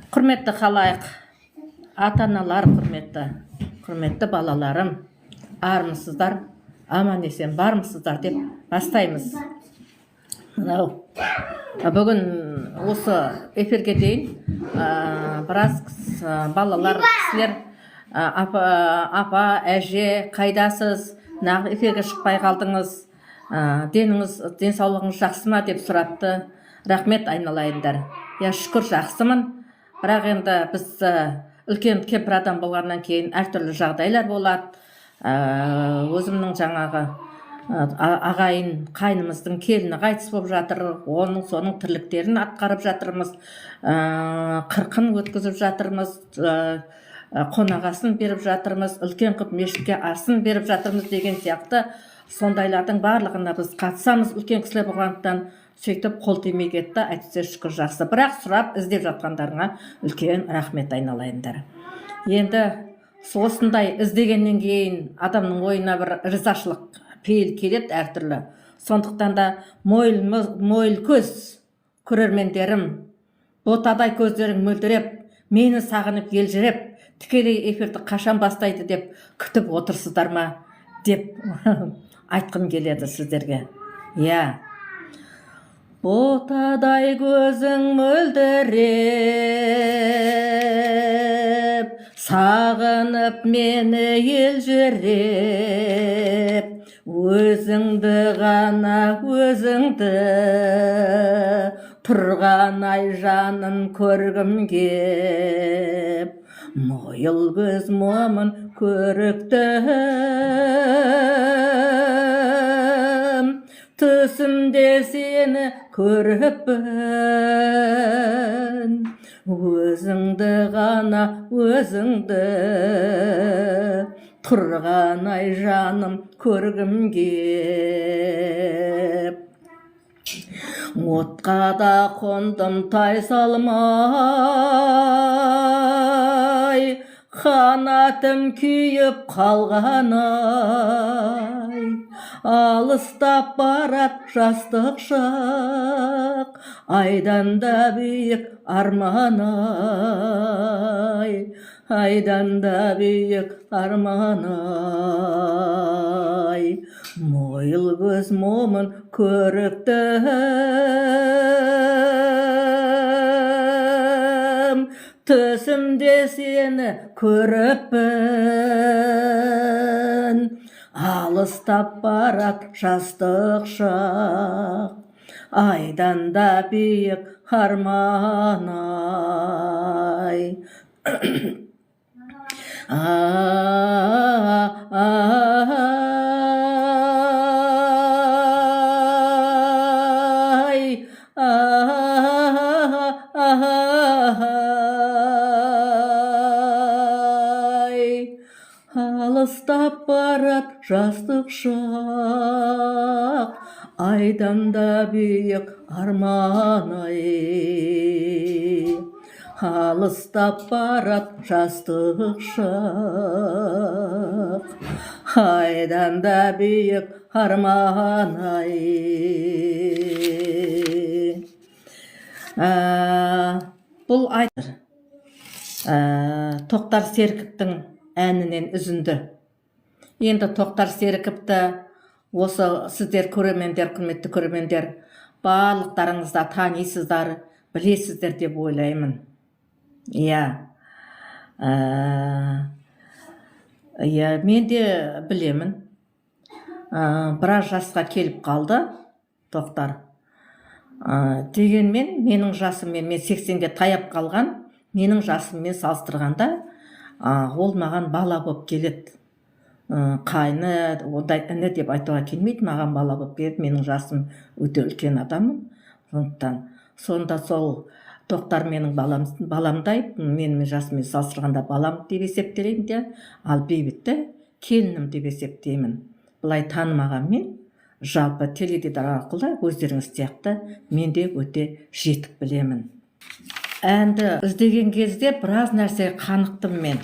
Құрметті халайық, ата аналар, құрметті, құрметті балаларым, армысыздар, аман есен бармысыздар деп бастаймыз. Мынау бүгін осы эфирге дейін біраз балалар, кісілер апа, апа, әже, қайдасыз, нағып эфирге шықпай қалдыңыз, деніңіз, денсаулығыңыз жақсы ма деп сұрапты. Рахмет, айналайындар, иә, шүкір, жақсымын. Бірақ енді біз үлкен кемпір адам болғаннан кейін әртүрлі жағдайлар болады. Өзімнің жаңағы ағайын қайнымыздың келіні қайтыс болып жатыр, оның соның тірліктерін атқарып жатырмыз, қырқын өткізіп жатырмыз, қонақасын беріп жатырмыз, үлкен қылып мешітке асын беріп жатырмыз деген сияқты. Сондайлардың барлығына біз қатысамыз үлкен кісілер болғандықтан. Сөйтіп қол тимей кетті. Әйтсе, шүкір, жақсы. Бірақ сұрап, іздеп жатқандарыңа үлкен рахмет, айналайындар. Енді осындай іздегеннен кейін адамның ойына бір ризашылық пейіл келеді әртүрлі. Сондықтан да мойыл, мойыл көз көрермендерім, ботадай көздерің мөлдіреп, мені сағынып, елжіреп, тікелей эфирді қашан бастайды деп күтіп отырсыздар ма деп айтқым келеді сіздерге. Иә, ботадай көзің мөлдіреп, сағынып мені елжіреп, өзіңді ғана, өзіңді, тұрған ай жаным, көргім кеп. Мойыл көз, момын көріктім, түсімде сені көріппін. Өзіңді ғана, өзіңді, тұрған ай жаным, көргім кеп. Отқа да қондым тайсалмай, қанатым күйіп қалған ай. Алыстап барат жастық шақ, айдан да биік арман ай, айдан да биік арман ай. Мойыл көз, момын көріктім, түсімде сені көріппін. Алыстап барат жастық шақ, айдан да биік арман ай. Ай, ай, алыстап барат жастық шақ, айдан да биік арман ай. Алыстап барат жастық шақ, айдан да биік арман ай. Бұл Тоқтар Серіковтің әнінен үзінді. Енді Тоқтар Серіковті осы сіздер, көрермендер, құрметті көрермендер, барлықтарыңыз да танисыздар, білесіздер деп ойлаймын. Иә, иә, мен де білемін. Біраз жасқа келіп қалды Тоқтар. Дегенмен менің жасыммен, мен 80-ге таяп қалған, менің жасыммен салыстырғанда ол маған бала болып келеді. Қайны, ондай іні деп айтуға келмейді, маған бала болып келеді. Менің жасым өте үлкен адаммын. Сондықтан сонда сол Тоқтар менің балам, баламдай, менің жасыммен салыстырғанда балам деп есептелеймін де, ал Бейбітті келінім деп есептеймін. Былай танымағанмен, жалпы теледидар арқылы өздеріңіз сияқты мен де өте жетік білемін. Әнді іздеген кезде біраз нәрсеге қанықтым мен,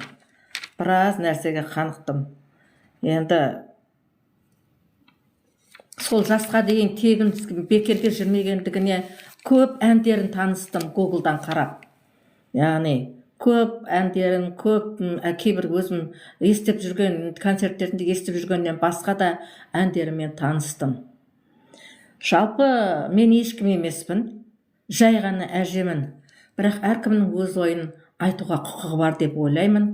біраз нәрсеге қанықтым. Енді сол жасқа дейін тегін бекерге жүрмегендігіне көп әндерін таныстым гуглдан қарап. Яғни көп әндерін, көп кейбір өзім естіп жүрген, концерттерінде естіп жүргеннен басқа да әндерімен таныстым. Жалпы мен ешкім емеспін, жай ғана әжемін. Бірақ әркімнің өз ойын айтуға құқығы бар деп ойлаймын.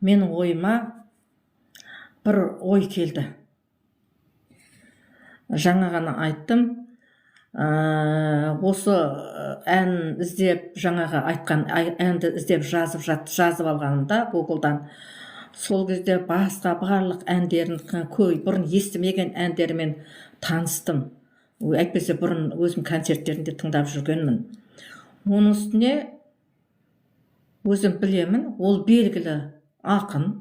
Менің ойыма бір ой келді. Жаңа ғана айттым. Осы ән іздеп, жаңағы айтқан әнді іздеп жазып алғанымда Гуглдан, сол кезде басқа барлық әндерін, бұрын естімеген әндерімен таныстым. Әйтпесе бұрын өзім концерттерінде тыңдап жүргенмін. Оның үстіне өзім білемін, ол белгілі ақын,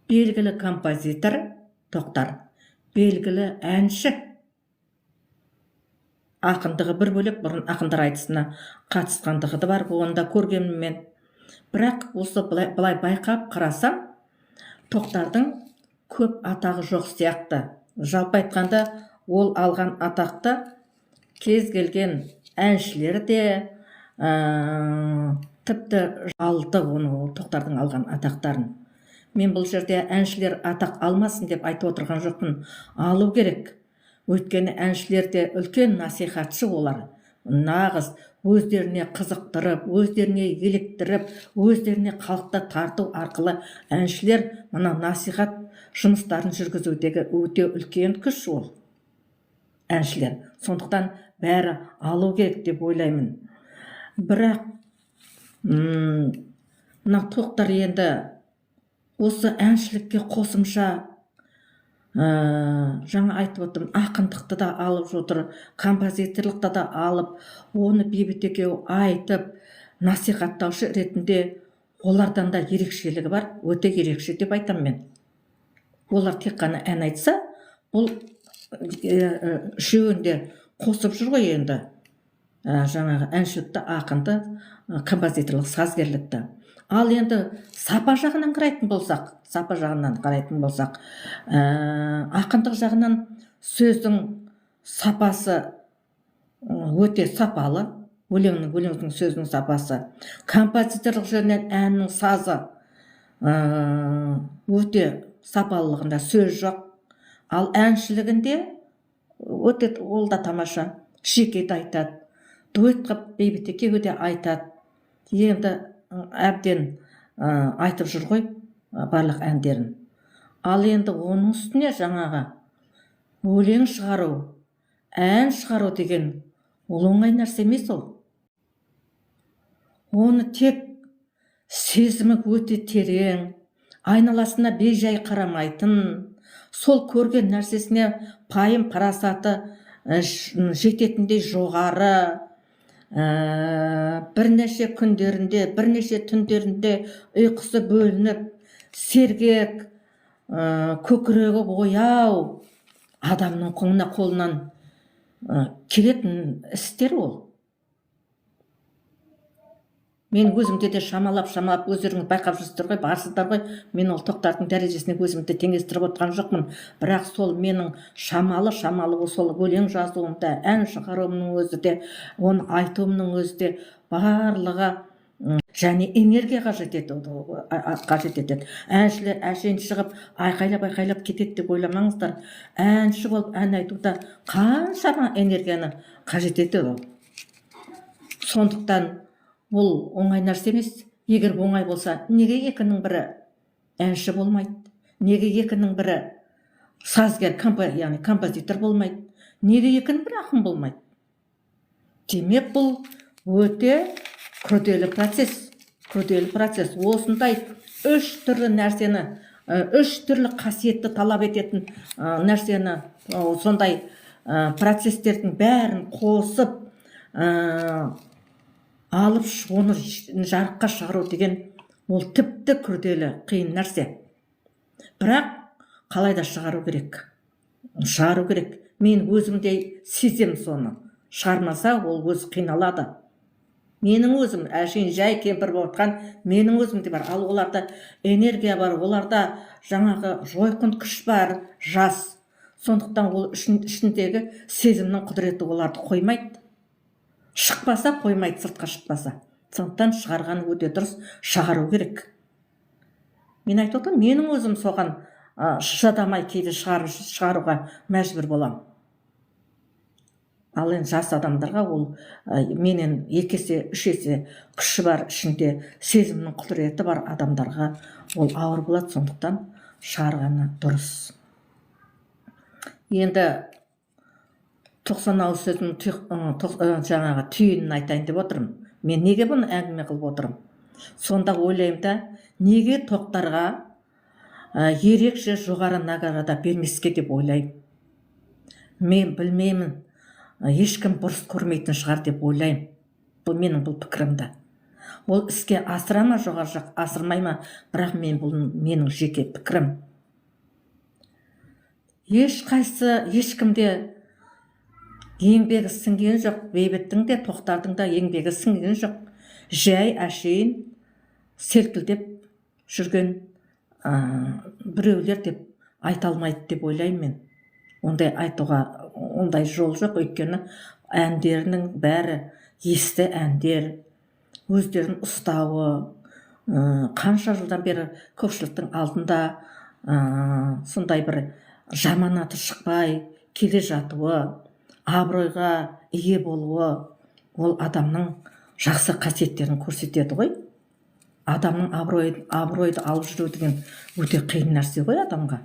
белгілі композитор Тоқтар, белгілі әнші. Ақындығы бір бөлек, бұрын ақындар айтысына қатысқандығы да бар, оны да көргенмін мен. Бірақ осы былай байқап қарасам, Тоқтардың көп атағы жоқ сияқты. Жалпы айтқанда, ол алған атақты кез келген әншілер де тіпті алды оны, ол Тоқтардың алған атақтарын. Мен бұл жерде әншілер атақ алмасын деп айтып отырған жоқпын. Алу керек. Өйткені әншілер де үлкен насихатшы олар. Нағыз өздеріне қызықтырып, өздеріне еліктіріп, өздеріне халықты тарту арқылы әншілер мына насихат жұмыстарын жүргізудегі өте үлкен күш ол әншілер. Сондықтан бәрі алу керек деп ойлаймын. Бірақ мына Тоқтар енді осы әншілікке қосымша, жаңа айтып отырмын, ақындықты да алып отыр, композиторлықты да алып, оны Бейбіт екеуі айтып, насихаттаушы ретінде олардан да ерекшелігі бар, өте ерекше деп айтамын мен. Олар тек қана ән айтса, бұл үшеуін де қосып жүр ғой енді. Жаңағы әншілікті, ақынды, композиторлық, сазгерлікті. Ал енді сапа жағынан қарайтын болсақ, сапа жағынан қарайтын болсақ, ақындық жағынан сөздің сапасы өте сапалы, өлеңнің сөзінің сапасы. Композиторлық жөнінен әннің сазы өте сапалылығында сөз жоқ. Ал әншілігінде өте ол да тамаша. Жеке де айтады, дуэт қылып Бейбіт екеуі де айтады. Енді әбден айтып жүр ғой барлық әндерін. Ал енді оның үстіне жаңағы өлең шығару, ән шығару деген ол оңай нәрсе емес ол. Оны тек сезімі өте терең, айналасына бейжай қарамайтын, сол көрген нәрсесіне пайым парасаты жететіндей жоғары, бірнеше күндерінде, бірнеше түндерінде ұйқысы бөлініп, сергек, көкірегі ояу адамның қолынан келетін істер ол. Мен өзімде де шамалап шамалап, өздеріңіз байқап жүрсіздер ғой, барсыздар ғой, мен ол Тоқтардың дәрежесіне өзімді теңестіріп отқан жоқпын. Бірақ сол менің шамалы шамалы сол өлең жазуымда, ән шығаруымның өзі де, оны айтуымның өзі де, барлығы және энергия қажет етеді, қажет етеді. Әншілер әшейін шығып айқайлап айқайлап кетеді деп ойламаңыздар. Әнші болып ән айтуда қаншама энергияны қажет етеді ол. Сондықтан ол оңай нәрсе емес. Егер оңай болса, неге екінің бірі әнші болмайды, неге екінің бірі сазгер, яғни композитор болмайды, неге екінің бірі ақын болмайды? Демек, бұл өте күрделі процесс, күрделі процесс. Осындай үш түрлі нәрсені, үш түрлі қасиетті талап ететін нәрсені, сондай процестердің бәрін қосып алып, оны жарыққа шығару деген ол тіпті күрделі, қиын нәрсе. Бірақ қалай да шығару керек, шығару керек. Мен өзім де сеземін соны, шығармаса, ол өзі қиналады. Менің өзім әшейін жай кемпір болып отқан менің өзімде бар. Ал оларда энергия бар, оларда жаңағы жойқын күш бар, жас. Сондықтан ол ішіндегі сезімнің құдіреті оларды қоймайды, шықпаса қоймайды, сыртқа шықпаса. Сондықтан шығарған өте дұрыс, шығару керек. Мен айтып отырмын, менің өзім соған шыдамай кейде шығаруға мәжбүр боламын. Ал енді жас адамдарға ол менен 2 есе, 3 есе күші бар, ішінде сезімнің құдіреті бар адамдарға ол ауыр болады. Сондықтан шығарғаны дұрыс. Енді 90 ауыз сөздің жаңағы түйінін айтайын деп отырмын. Мен неге бұны әңгіме қылып отырмын? Сонда ойлаймын да, неге Тоқтарға ерекше жоғары награда бермеске деп ойлаймын. Мен білмеймін, ешкім бұрыс көрмейтін шығар деп ойлаймын. Бұл менің бұл пікірімді. Ол іске асыра ма, жоғары жақ асырмай ма, бірақ мен бұл менің жеке пікірім. Ешқайсы, ешкімде еңбегі сіңген жоқ. Бейбіттің де, Тоқтардың да еңбегі сіңген жоқ. Жай әшейін селкілдеп жүрген біреулер деп айта алмайды деп ойлаймын мен. Ондай айтуға ондай жол жоқ, өйткені әндерінің бәрі есті әндер, өздерін ұстауы, қанша жылдан бері көпшіліктің алдында сондай бір жаман аты шықпай келе жатуы, абыройға ие болуы, ол адамның жақсы қасиеттерін көрсетеді ғой. Адамның абыройды алып жүру деген өте қиын нәрсе ғой адамға.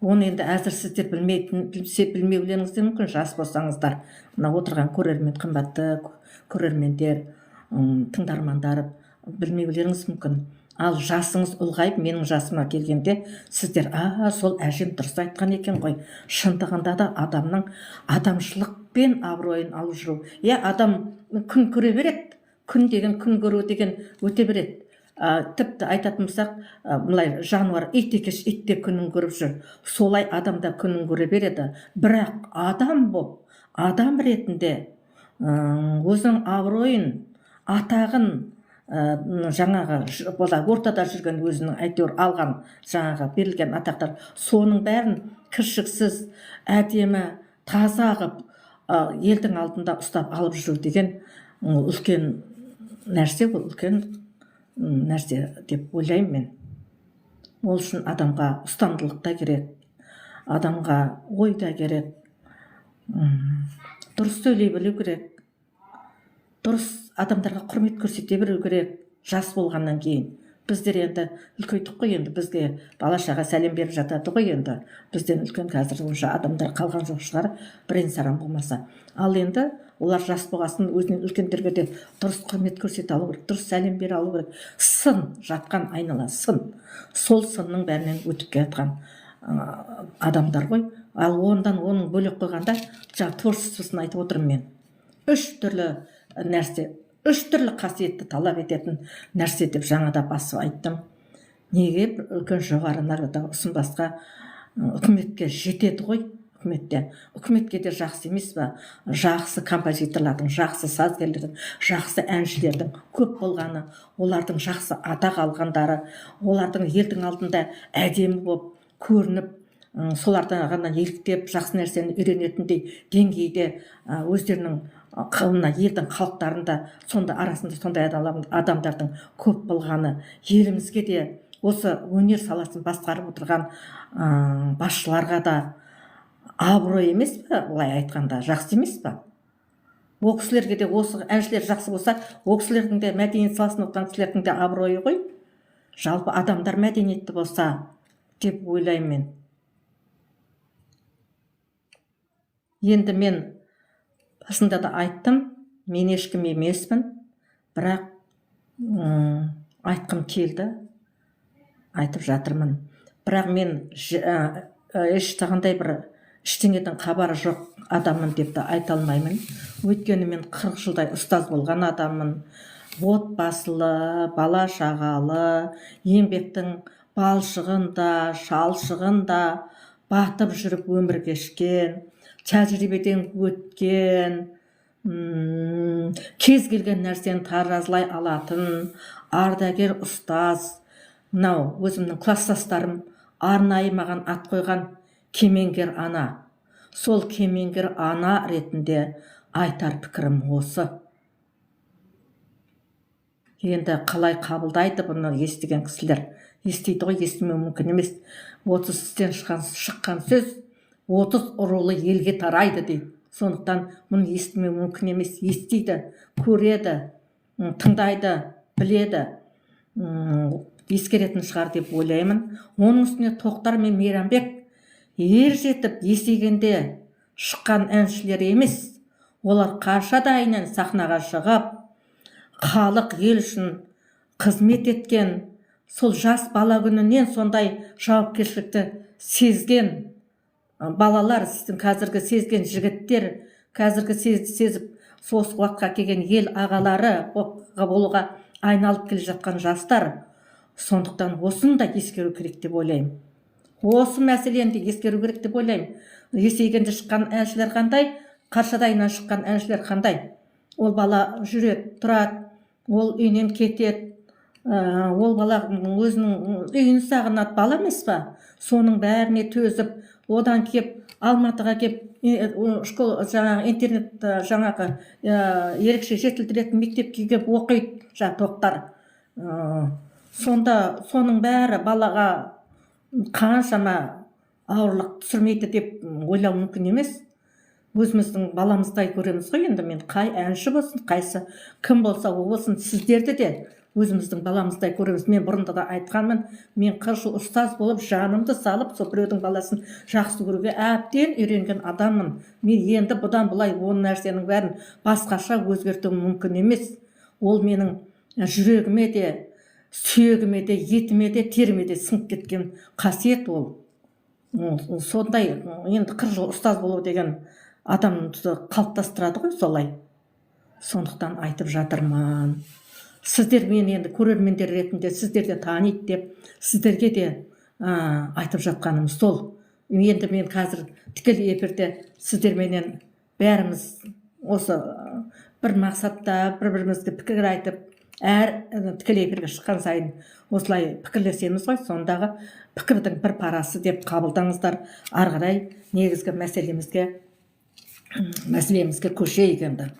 Оны енді әзір сіздер білмейтін, білмеулеріңіз де мүмкін, жас болсаңыздар. Мына отырған көрермен, қымбатты көрермендер, тыңдармандар, білмеулеріңіз мүмкін. Ал жасыңыз ұлғайып, менің жасыма келгенде сіздер: «А, сол әжем дұрыс айтқан екен ғой». Шындығында да адамның адамшылықпен абыройын алып жүру. Иә, адам күн көре береді, күн деген, күн көру деген өте береді. Тіпті айтатын болсақ, былай жануар, ит екеш, ит те күнін көріп жүр. Солай адам да күнін көре береді. Бірақ адам боп, адам ретінде өзінің абыройын, атағын, жаңағы былай ортада жүрген өзінің әйтеуір алған жаңағы берілген атақтар, соның бәрін кіршіксіз, әдемі, таза қылып елдің алдында ұстап алып жүру деген ол үлкен нәрсе, ол үлкен нәрсе деп ойлаймын мен. Ол үшін адамға ұстамдылық та керек, адамға ой да керек, дұрыс сөйлей білу керек, дұрыс адамдарға құрмет көрсете білу керек. Жас болғаннан кейін, біздер енді үлкейдік қой, енді бізге бала шаға сәлем беріп жатады ғой. Енді бізден үлкен қазір уже адамдар қалған жоқ шығар, бірен саран болмаса. Ал енді олар жас болғасын, өзінен үлкендерге де дұрыс құрмет көрсете алу керек, дұрыс сәлем бере алу керек. Сын жатқан айнала сын, сол сынның бәрінен өтіп келе жатқан адамдар ғой. Ал ондан оның бөлек қойғанда, жаңағы творчествосын айтып отырмын мен. Үш түрлі нәрсе, үш түрлі қасиетті талап ететін нәрсе деп жаңа да басып айттым. Неге бір үлкен жоғары награда ұсынбасқа? Үкіметке жетеді ғой, үкіметте, үкіметке де жақсы емес па жақсы композиторлардың, жақсы сазгерлердің, жақсы әншілердің көп болғаны, олардың жақсы атақ алғандары, олардың елдің алдында әдемі болып көрініп, солардан ғана еліктеп жақсы нәрсені үйренетіндей деңгейде өздерінің мына елдің халықтарында сонда арасында сондай адамдардың көп болғаны, елімізге де, осы өнер саласын басқарып отырған басшыларға да абырой емес пе? Былай айтқанда, жақсы емес па ол кісілерге де? Осы әншілер жақсы болса, ол кісілердің де, мәдениет саласында отырған кісілердің де абыройы ғой. Жалпы адамдар мәдениетті болса деп ойлаймын мен. Енді мен басында да айттым, мен ешкім емеспін, бірақ айтқым келді, айтып жатырмын. Бірақ мен ешқандай бір ештеңеден хабары жоқ адаммын деп те айта алмаймын, өйткені мен 40 жылдай ұстаз болған адаммын, отбасылы, бала шағалы, еңбектің балшығын да, шалшығын да батып жүріп өмір кешкен, тәжірибеден өткен, кез келген нәрсені таразылай алатын ардагер ұстаз. Мынау өзімнің класстастарым арнайы маған ат қойған кемеңгер ана. Сол кемеңгер ана ретінде айтар пікірім осы. Енді қалай қабылдайды бұны естіген кісілер? Естиді ғой, естімеу мүмкін емес. 30 тістен шыққан сөз 30 рулы елге тарайды дейді. Сондықтан мұны естімеу мүмкін емес. Естиді, көреді, тыңдайды, біледі, ескеретін шығар деп ойлаймын. Оның үстіне Тоқтар мен Мейрамбек ер жетіп есейгенде шыққан әншілер емес. Олар қаршадайынан сахнаға шығып, халық, ел үшін қызмет еткен, сол жас бала күнінен сондай жауапкершілікті сезген балалар. Сіздің қазіргі сезген жігіттер, қазіргі сезіп, сол уақытқа келген ел ағалары болуға айналып келе жатқан жастар. Сондықтан осыны да ескеру керек деп ойлаймын, осы мәселені де ескеру керек деп ойлаймын. Есейгенде шыққан әншілер қандай, қаршадайынан шыққан әншілер қандай? Ол бала жүреді, тұрады, ол үйінен кетеді, ол бала өзінің үйін сағынады, бала емес па? Соның бәріне төзіп, одан кеп, Алматыға кеп, школа, жаңағы интернет, жаңағы ерекше жетілдіретін мектепке келіп оқиды жаңағы Тоқтар. Сонда соның бәрі балаға қаншама ауырлық түсірмейді деп ойлау мүмкін емес. Өзіміздің баламыздай көреміз ғой енді. Мен қай әнші болсын, қайсы кім болса, ол болсын, сіздерді де өзіміздің баламыздай көреміз. Мен бұрында да айтқанмын, мен 40 жыл ұстаз болып, жанымды салып, сол біреудің баласын жақсы көруге әбден үйренген адаммын. Мен енді бұдан былай ол нәрсенің бәрін басқаша өзгертуім мүмкін емес. Ол менің жүрегіме де, сүйегіме де, етіме де, теріме де сіңіп кеткен қасиет ол. Сондай енді 40 жыл ұстаз болу деген адамды қалыптастырады ғой солай. Сондықтан айтып жатырмын, сіздер мен енді көрермендер ретінде сіздер де таниды деп, сіздерге де айтып жатқаным сол. Енді мен қазір тікелей эфирде сіздерменен бәріміз осы бір мақсатта бір бірімізге пікір айтып, әр тікелей эфирге шыққан сайын осылай пікірлесеміз ғой. Сондағы пікірдің бір парасы деп қабылдаңыздар. Ары қарай негізгі мәселемізге көшейік енді.